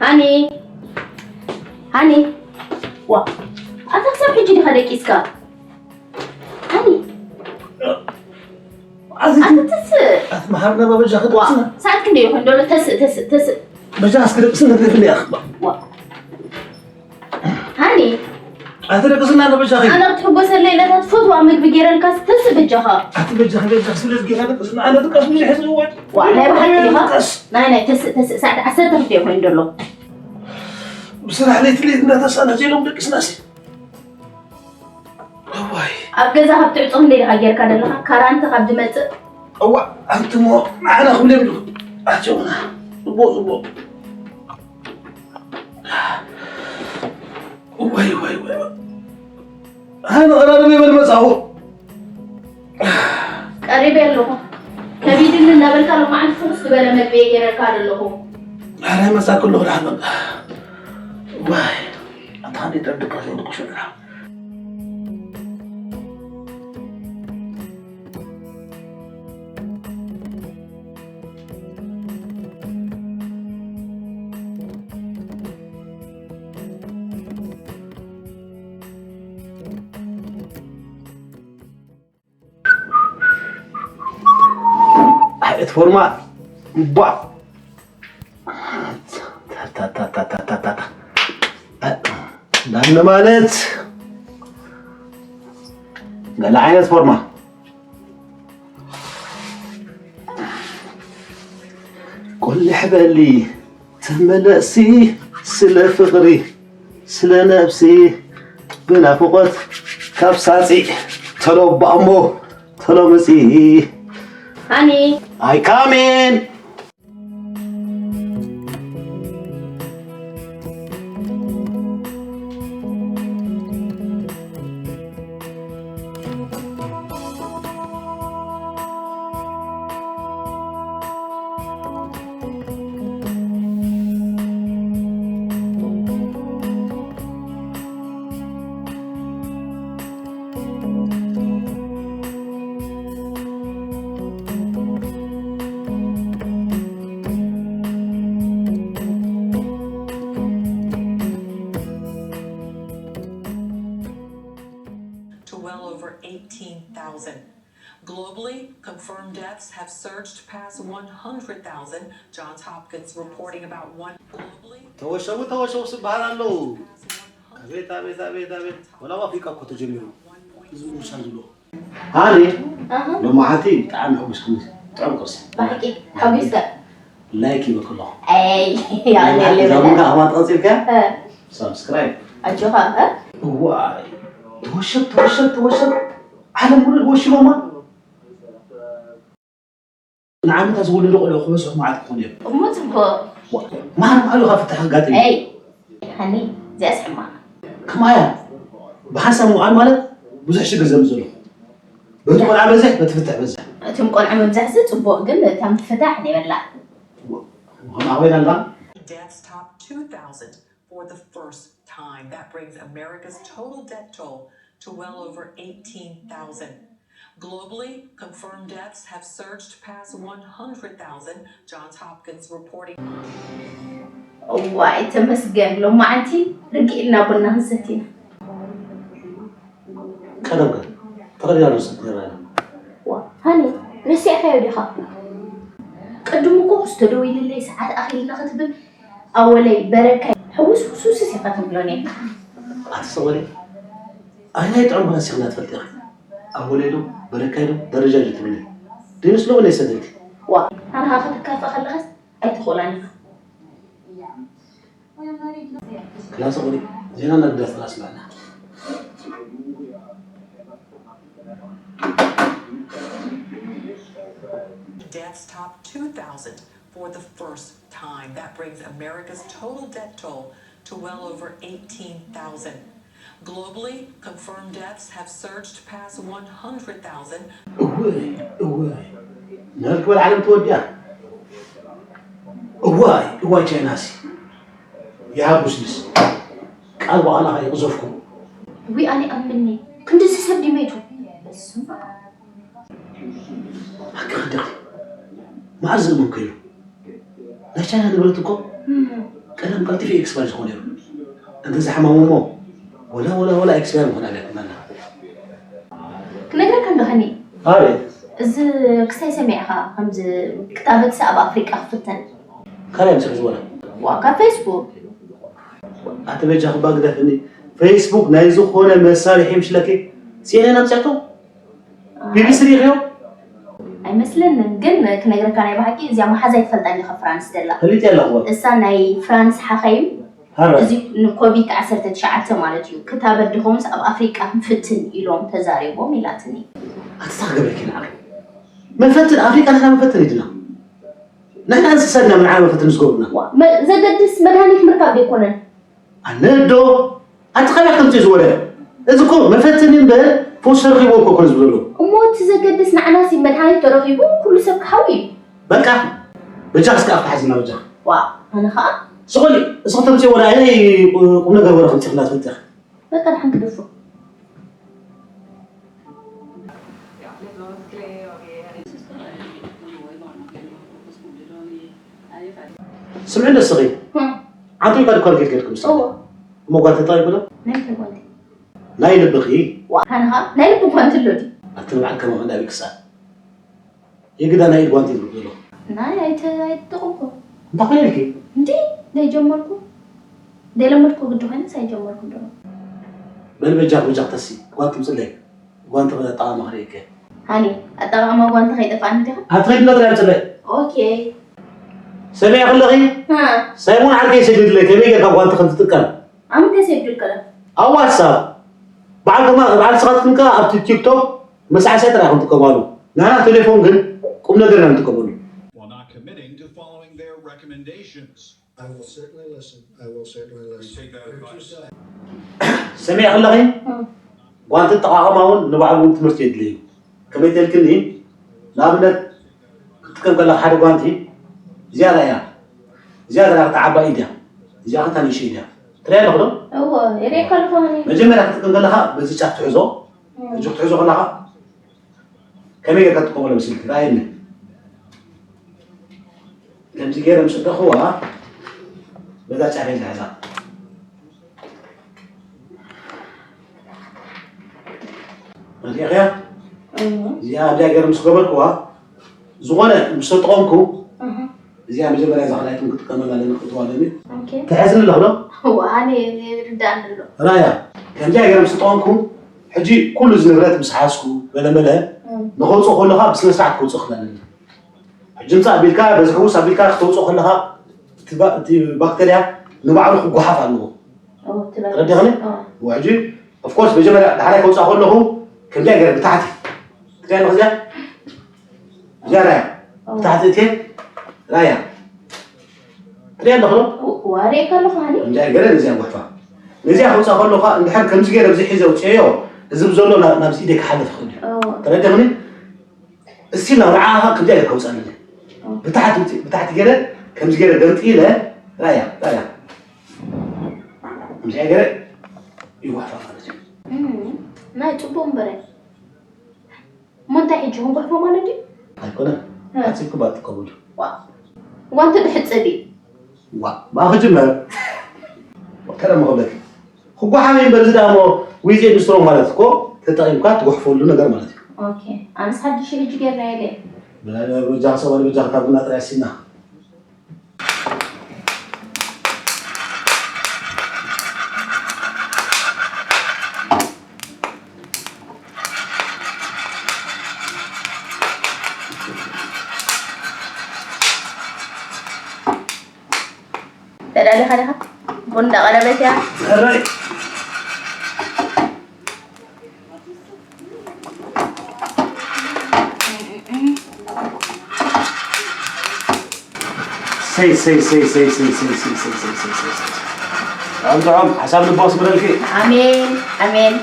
ሃኒ፣ ሃኒ፣ ዋ፣ ኣታ ክሳብ ሕጂ ዲኻ ደቂስካ? ሃኒ፣ ኣቲ ኣቲ ተስእ። ኣቲ መሃርና በበጃ ዋ፣ ክትስና። ሰዓት ክንደይ ይኾን? ዶሎ ተስእ፣ ተስእ፣ ተስእ። በጃ እስኪ ደቅስና ትደፍን እያ። ዋ። ሃኒ። ኣቲ ደቅስና በበጃ ኸይ። ኣነ ክትሕጎሰለይ ኢለ እታ ትፈትዋ ምግቢ ገይረልካ ተስእ በጃኻ። ኣቲ በጃ በጃ ስለ ዝገይራ ደቅስና ኣነ ደቀስ ብዙሕ ዝወድ። ዋ፣ ናይ ብሓቂ ዲኻ? ደቀስ። ናይ፣ ናይ፣ ተስእ፣ ተስእ። ሰዓት ዓሰርተ ክልተ ይኾን ዶሎ። ብስራሕ ለይቲ ለይቲ እንዳተሳና ጀሎም ደቅስና ሲ። እዋይ። ኣብ ገዛ ካብ ትዕጾ ክንደይ ዲኻ ጌርካ ዘለኻ? ካራንተ ካብ ዝመጽእ? እዋ፣ ኣንትሞ ንዓና ክብሎም ዶ? ኣጆና። ጽቡቕ፣ ጽቡቕ። እዋይ፣ እዋይ፣ እዋይ። ኣነ ቀራርበ ይበል መጻኹ። ቀሪበ ኣለኹ። ከቢድኒ እናበልካ ሎማዓንቲ ፍኹስ ዝበለ መግቢ እየ ጌረልካ ዘለኹ። ኣረ መጻኩ ኣለኹ ደሓን በቃ። እዋይ፣ ኣታ ክንደይ ጠብቃ ዘይድቁ ሸጥራ። ኣይ፣ እቲ ፎርማ፣ ቧ። ታታታታታታታ። ዳኒ ማለት ገለ ዓይነት ፎርማ። ቆልሕ በሊ ተመለሲ ስለ ፍቕሪ ስለ ነብሲ ብናፍቖት ካብ ሳጺ ተሎ ባእሞ ተሎ መጺ ሃኒ I coming። To well over eighteen thousand. Globally, confirmed deaths have surged past one hundred thousand. Johns Hopkins reporting about one globally. ተወሸቡ ተወሸቡ ዝበሃል ኣለዉ። ኣቤት ኣቤት ኣቤት ኣቤት። ወላ ኣብ ኣፍሪቃ እኮ ተጀሚሩ። እዚ ምውሻል ዝብሎ። ሃኒ ኣሃ። ሎማዓንቲ ብጣዕሚ ሕጉስክኒ። ጥዑም ቁርሲ። ብሓቂ ሓጒስካ። ላይክ ይበልኩ ኣለኹ። ኣይ፣ ያለለ። ዛቡንካ ኣማት ቀጺልካ? እ። ሳብስክራይብ። ኣጆኻ፣ እ? እዋይ። ተወሸብ፣ ተወሸብ፣ ተወሸብ። ዓለም ሙሉእ ወሺቦማ። ንዓመታ ዝውለዱ ቆልዑ ክበዝሑ መዓት ክኾኑ እዮም። እሞ ጽቡቕ። ዋ፣ ማር ባዕሉ ካብ ፍታሕ ኣጋጢሙ። ኤይ፣ ሃኒ፣ እዚኣስ ሕማቕ። ከማያ፣ ብሓንሳብ ምውዓል ማለት ብዙሕ ሽግር ዘምጽእ ኣሎ። በቲ ቆልዓ በዝሕ፣ በቲ ፍትሕ በዝሕ። እቶም ቆልዓ ምብዛሕሲ ጽቡቕ፣ ግን እታ ምፍታሕ ንበላ። ዋ፣ ከምኣ ኮይና ኣላ። Deaths top two thousand. For the first time, that brings America's total death toll to well over eighteen thousand. Globally, confirmed deaths have surged past one hundred thousand, Johns Hopkins reporting. እዋይ ተመስገን፣ ሎማዓንቲ ርግእ ኢልና ቡና ክንሰቲ ኢና። ቀደም ከ ተቐዲዳ ዶ ሰቲ ገይራ ኢላ? ዋ፣ ሃኒ፣ ረሲዕካዮ ዲኻ? ቅድም እኮ ክስተ ደው ኢልለይ ሰዓት ኣኺልና ክትብል ኣወለይ በረካይ ሕውስ ውስውስስ ኢኻ ትብሎ ነይርካ። ኣቲ ሰወለይ፣ ኣይ ናይ ጥዑም መሲኽና ትፈልጢ ኢኺ። ኣወለይ ዶ በረካይ ዶ ደረጃ ዶ ትብለኒ? ደይምስሎ ወለይ ሰበይቲ? ዋ፣ ኣንሃ ክትካፈ ከለኻስ ኣይትኽእላን ኢኻ። ክላሰ ቁሪ ዜና ነግዳ ስራ ስላና። Deaths top two thousand for the first time. That brings America's total death toll to well over eighteen thousand. Globally, confirmed deaths have surged past one hundred thousand. እወይ እወይ ናርክ በል ዓለም ተወዲያ። እዋይ እዋይ ቻይናሲ ይሃጉስልስ ቃል በዓላኻ ይቕዘፍኩም። ዊ ኣነ ኣምኒ ክንድዚ ሰብ ድመይቱ በስመ ኣብ። ሓቂ ከደኺ መዓር ዘእመን ከይኑ ናይ ቻይና ንብረት እኮ ቀለም ቀልጢፉ ኤክስፓየር ዝኾነ እዩ። እንተ ዝሓማሙ እሞ ወላ ወላ ወላ ኤክስፓየር ምኾን ኣብያ ትመና። ክነግረካ እንዶ ኸኒ፣ ኣቤት። እዚ ክሳይ ሰሚዕኻ ከምዚ ክታበት ሰብ ኣብ ኣፍሪቃ ክፍተን? ካልኣይ ምጽሕ ዝበለ። ዋ፣ ካብ ፌስቡክ። ኣቲ በጃ ክባ ግደፍኒ። ፌስቡክ ናይ ዝኾነ መሳርሒ ምሽለኪ? ሲኤንኤን ኣምጺኣቶ? ቢቢሲ ሪኢኽዮ? ኣይመስለንን፣ ግን ክነግረካ ናይ ብሓቂ እዚኣ መሓዛይ ትፈልጣ እንዲኻ ፍራንስ ደላ። ፈሊጥ ኣለኹ። እሳ ናይ ፍራንስ ሓኸይም፣ ሃራይ። እዚ ንኮቪድ ዓሰርተ ትሽዓተ ማለት እዩ። ክታበት ድኾንስ ኣብ ኣፍሪቃ ክንፍትን ኢሎም ተዛሪቦም ኢላትኒ። ኣትሳኽ ገበኪ ንዓይ። መፈትን ኣፍሪቃ ንሕና መፈትን ኢድና። ንሕና እንስሳ ዲና ምንዓና መፈትን ዝገብሩና? ዋ፣ መ-፣ ዘገድስ መድሃኒት ምርካብ ዘይኮነን። ኣነ ዶ? ኣቲ ካበይ ከምጽእ ዝወረ? እዚ እኮ መፈትን እምበር ፈውሲ ተረኺብዎ እኮ ኮነ ዝብሎ። እሞ እቲ ዘገድስ ንዓናሲ መድሃኒት ተረኺቡ ኩሉ ሰብ ክሃዊ እዩ። በቃ፣ በጃ እስከ ኣፍካ ሓዝና በጃ። ዋ፣ ኣነ ኸኣ? ስቕ በሊ፣ እስኺ ተምጽእ ወረ ኣየናይ ቁም ነገር ወረ ከምጽእኽና ትፈልጢ ኢኺ? በቃ፣ ደሓን ክደፎ። ስምዒ ደስኺ? እም። ዓንተይ እኳ ድኳን ጌርኩም ስለ እዎ። እሞ ጓል ተጠቒምኩ ዶ? ናይ ምንታይ ጓንቲ? ናይ ልብኺ። ዋ፣ ሃንኻ ናይ ልቢ ጓንቲ ኣሎ ድዩ? ኣቲ ንባዕል ከማኺ እንዳበይ ክስኣል? የግዳ ናይ ኢድ ጓንቲ ይብሉ ዘሎ። ናይ ኣይተ-፣ ኣይተጠቐምኩ። እንታይ ኮይነ ኢልኪ? እንዴ፣ ዘይጀመርኩ። ዘይለመድኩ ግዲ ኮይነስ ኣይጀመርኩ ዶ? በል በጃ፣ በጃ ክተሲ፣ ጓንቲ ምጽለይ። ጓንቲ ኣጠቓቕማ ክርእየከ። ሃኒ፣ ኣጠቓቕማ ጓንቲ ከይጠፍኣኒ ዲኻ? ኣብ ትኸይድ ነጥሪ ኣምጽለይ። ኦኬ። ሰሚዐ ከለኺ? ሃ። ሳይሞን ዓርከይ ሰዲዱለይ ከመይ ጌርካ ጓንቲ ከም ትጥቀም። ኣብ ምንታይ ሰዲዱልካ? ኣብ ዋትሳፕ። በዓል ከማ-፣ በዓል ንስኻትኩም ከኣ ኣብቲ ቲክቶክ መሳዕሰዒ ጥራይ ኢኹም ትጥቀማሉ። ንሕና ቴሌፎን ግን ቁም ነገር ኢና ንጥቀመሉ። While not committing to following their recommendations. I will certainly listen. I will certainly listen. You take that advice. ሰሚዐ ከለኺ? እም። ጓንቲ ኣጠቓቕማ እውን ንባዕሉ እውን ትምህርቲ የድልዮ እዩ። ከመይ ተልክኒ? ንኣብነት፣ ክትጥቀም ከለኻ ሓደ ጓንቲ፣ እዚኣ ርኣያ። እዚኣ ርኣያ፣ እታ ዓባይ ኢድ እያ። እዚኣ ኸታ ንእሽቶ ኢድ እያ። ትሪኣ ኣለኹ ዶ? እወ፣ ይሪኤካ ኣለኹ ኣነ። መጀመርያ ክትጥቀም ከለኻ በዚ ጫፍ ትሕዞ። እም። ሕጂ ክትሕዞ ከለኻ ከመይ ጌርካ ትጥቀመሉ መሲልኪ? ርኣየኒ። ከምዚ ገይረ ምስ ኣእተኽዋ፣ በዛ ጫፍ እየ ዝሕዛ። ርኢኽያ? እም። እዚኣ ኣብዚኣ ገይረ ምስ ገበርክዋ፣ ዝኾነ ምስ ተጠቐምኩ፣ እህ። እዚኣ መጀመርያ እዛ ካልኣይትን ክጥቀመላ ኣለኒ፣ ክእትዋ ኣለኒ። ኦኬ። ትሕዝኒ ኣለኹ ዶ? እዋ፣ ኣነ ይርዳእኒ ኣሎ። ራያ፣ ከምዚኣ ገይረ ምስ ተጠቐምኩ፣ ሕጂ ኩሉ እዚ ንብረት ምስ ሓዝኩ፣ ገለመለ፣ እም። ንኸውፅኦ ከለኻ ብስነ ስርዓት ከውፅኦ ክኽእል ኣለኒ። ሕጂ ምፃእ ኣቢልካ፣ በዚ ሕውስ ኣቢልካ ክተውፅኦ ከለኻ፣ እቲ ባ-፣ እቲ ባክተርያ ንባዕሉ ክጓሓፍ ኣለዎ። ኦ፣ እቲ ቫይረስ። ተረዲእኽኒ? ኦ። እዋ፣ ሕጂ፣ ኦፍ ኮርስ፣ መጀመርያ ዳሕራይ ከውፅኣ ከለኹ፣ ከምዚኣ ገይረ ብታሕቲ። ትሪኣ ኣለኹ እዚኣ? እዚኣ ራያ። ኦ። ብታሕቲ እትየ፣ ራያ። ትሪኣ ኣለኹ ዶ? እዋ፣ ሪኤካ ኣለኹ፣ ሃኒ። ከምዚኣ ገይረ ነዚኣ ጓሕፋ። ነዚኣ ከውፅኣ ከለኹ፣ እንድሕር ከምዚ ገይረ ኣብዚ ሒዘ ኣውፅኤዮ፣ እዚ ብዘሎ ናብ፣ ናብዚ ኢደይ ክሓልፍ ይኽእል እዩ። ኦ። ተረዲእኽኒ? እስቲ ናብ ርዓኻ ከምዚኣ ገይረ ከውፅኣለኒ። ኦ። ብታሕቲ ውፅእ፣ ብታሕቲ ገይረ፣ ከምዚ ገይረ ገምጢለ፣ ራያ፣ ራያ። ከምዚኣ ገይረ ይጓሕፋ ማለት እዩ። እም፣ ናይ ፅቡቅ እምበረ። እሞ እንታይ ሕጂ ክንጉሕፎ ማለት ድዩ? ኣይኮነን። እ። ሓጺብኪ ባእ ትቀበሉ። ዋ። ጓንቲ ብሕጽብ እዩ። ዋ፣ ብኣ ክጅመር። ወተረ መኸብለኪ። ክጓሓፍ እዩ እምበር፣ እዚ ደኣ እሞ ዊዝ ኤንድ ስትሮንግ ማለት እኮ ተጠቒምካ ትጉሕፈሉ ነገር ማለት እዩ። ኦኬ። ኣነስ ሓድሽ እዩ ሕጂ ጌርናዮ ኢለ። ብላ-፣ በጃ ሰብኣል በጃ ክታብና ጥራይ ኣሲና። ተዳሊኻ ዲኻ? ቡን እንዳቐረበት እያ። ሕራይ። ሰይ፣ ሰይ፣ ሰይ። ጥዑም፣ ጥዑም፣ ሓሳብ ልቦ ኣስምረልኪ። ኣሜን፣ ኣሜን።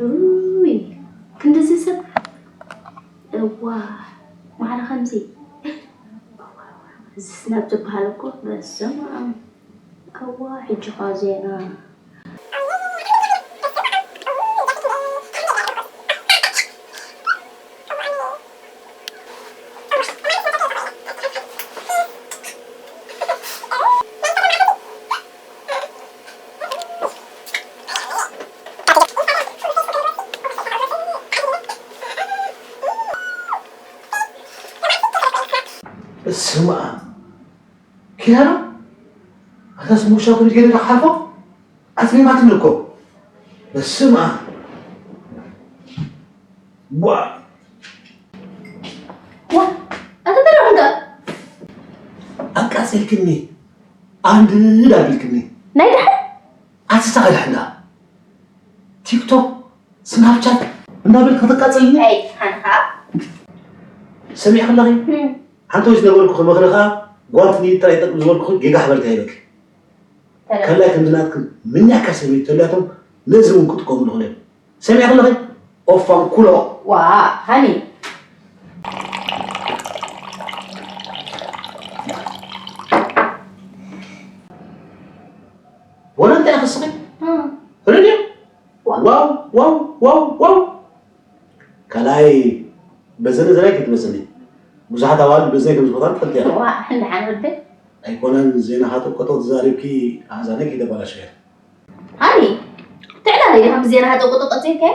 ኡይ፣ ክንድዚ ሰብ። እዋ፣ ማዕረ ከምዚ። እዚ ስናብ ዝበሃል እኮ፣ በስመ ኣብ። እዋ፣ ሕጂ ኸኣ ዜና። በስመ ኣብ። ኪዳኖ፣ ኣታ ስሙሻ ኮሚት ገለ ተሓልፎ? ኣትሚማትኒ እኮ። በስመ ኣብ። ዋ። ዋ፣ ኣታ እንታይ ደኣ ኮንካ? ኣቃጺልክኒ። ኣንድድ ኣቢልክኒ። ናይ ደሓን? ኣቲ ተኸድሕና። ቲክቶክ፣ ስናፕቻት እንዳበልክ ከተቃጽልኒ? ኣይ፣ ሓንኻ። ሰሚዕኪ ኣለኺ? እም። ሓንቲ ወይ ዝነበርኩ ክመኽሪ ኸኣ፣ ጓል ትንይት ጥራይ ይጠቅም ዝበልኩ ጌጋ ሓበርካ ይበልኪ። ተረ- ከላይ ከምዚ ናትክን ምኛካ ሰበይቲ ተልያቶም ነዚ እውን ክጥቀሙ ንኽእል እዮም። ሰሚዕኪ ኣለኺ? ኦፋንኩሎ። ዋ፣ ሃኒ። ወላ እንታይ ኢኺ ስኺ? እም። ሬድዮ? ዋው። ዋው፣ ዋው፣ ዋው፣ ዋው። ካልኣይ በዘነ ዘራይ ከይትመጽኒ። ብዙሓት ኣዋልድ በዘይ ከም ዝኾና ትፈልጢ ኢኺ። ዋ፣ እንድሓን ወደይ። ኣይኮነን ዜና ሃጠቆጦ ተዛሪብኪ ኣእዛነይ ከይተባላሸያ። ሃኒ፣ ትዕላለ ኢኻ ብዜና ሃጠቆጦ ቀጺልካዮ?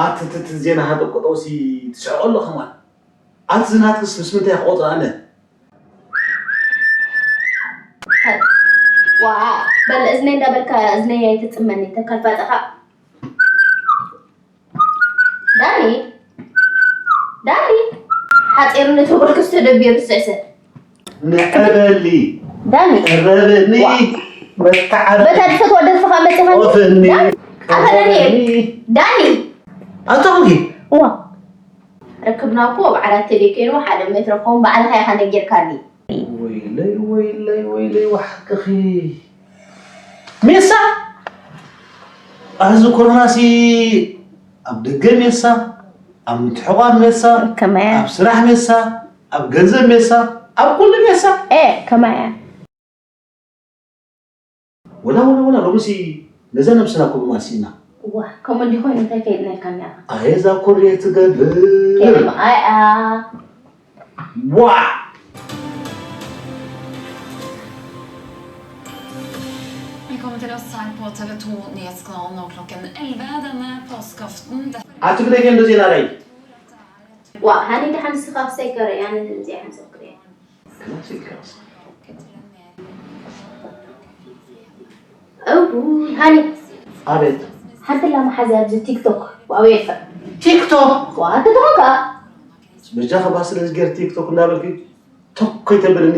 ኣትትት ዜና ሃጠቆጦሲ ትስሕቆ ኣሎ ከማን። ኣቲ ዝናትክስ ምስ ምንታይ ክቆጽራ ኣነ? ዋ፣ በል እዝነይ እንዳበልካ እዝነይ ኣይትጽመኒ፣ ተካልፋጠኻ። ዳኒ፣ ዳኒ፣ ሓጺር ንተበልኩስ ተደቢሩ ዝስዕስዕ። ንዕበሊ፣ ዳኒ። ቀረብኒ፣ ዋ። መተዓረቢ፣ በታ ትፈትዋ ደርፍኻ መጺኻ እንዲ? ቆፍኒ፣ ዳኒ፣ ኣታ ዳኒ፣ ቀረብኒ። ዳኒ። ኣታ ኹንኪ? ዋ። ርክብና እኮ ኣብ ዓራት ተደይኮይኑ ሓደ ሜትሮ ክኸውን ባዕልኻ ኢኻ ነጊርካኒ። ወይለይ፣ ወይለይ፣ ወይለይ፣ ወሓቅኺ። ሜሳ! ኣዚ ኮሮናሲ ኣብ ደገ ሜሳ፣ ኣብ ምትሕቋር ሜሳ፣ ከመያ? ኣብ ስራሕ ሜሳ፣ ኣብ ገንዘብ ሜሳ፣ ኣብ ኩሉ ሜሳ። ኤ፣ ከመያ? ወላ፣ ወላ፣ ወላ፣ ሎምሲ ነዛ ነብስና እኮ ብማል ስኢና። እዋ፣ ከምኡ እንዲኾይኑ እንታይ ከይድናልካ እኒኣኻ? ኣየ እዛ ኮርየ ትገብር። ከይደ መቓይኣ። ዋ! Velkommen til oss her på T V to Nyhetskanalen og klokken elleve denne påskeaften. ኣቲ ብደገ እንዶ ዜና ራይ። ዋ፣ ሃኒ ደሓን ንስኻ ክሳይ ከረያ ነዚ እዚኣ ሓንሳብ ክሪያ። ክላሲክ ራስ። እው፣ ሃኒ። ኣቤት። ሓንቲ ላማ ሓዚ ኣብዚ ቲክቶክ ዋው የጥፍእ። ቲክቶክ? ዋ፣ ኣቲ ተኾንካ? በጃ ከባስ ስለዚ ገይር ቲክቶክ እንዳበልኪ ቶክ ከይተብልኒ።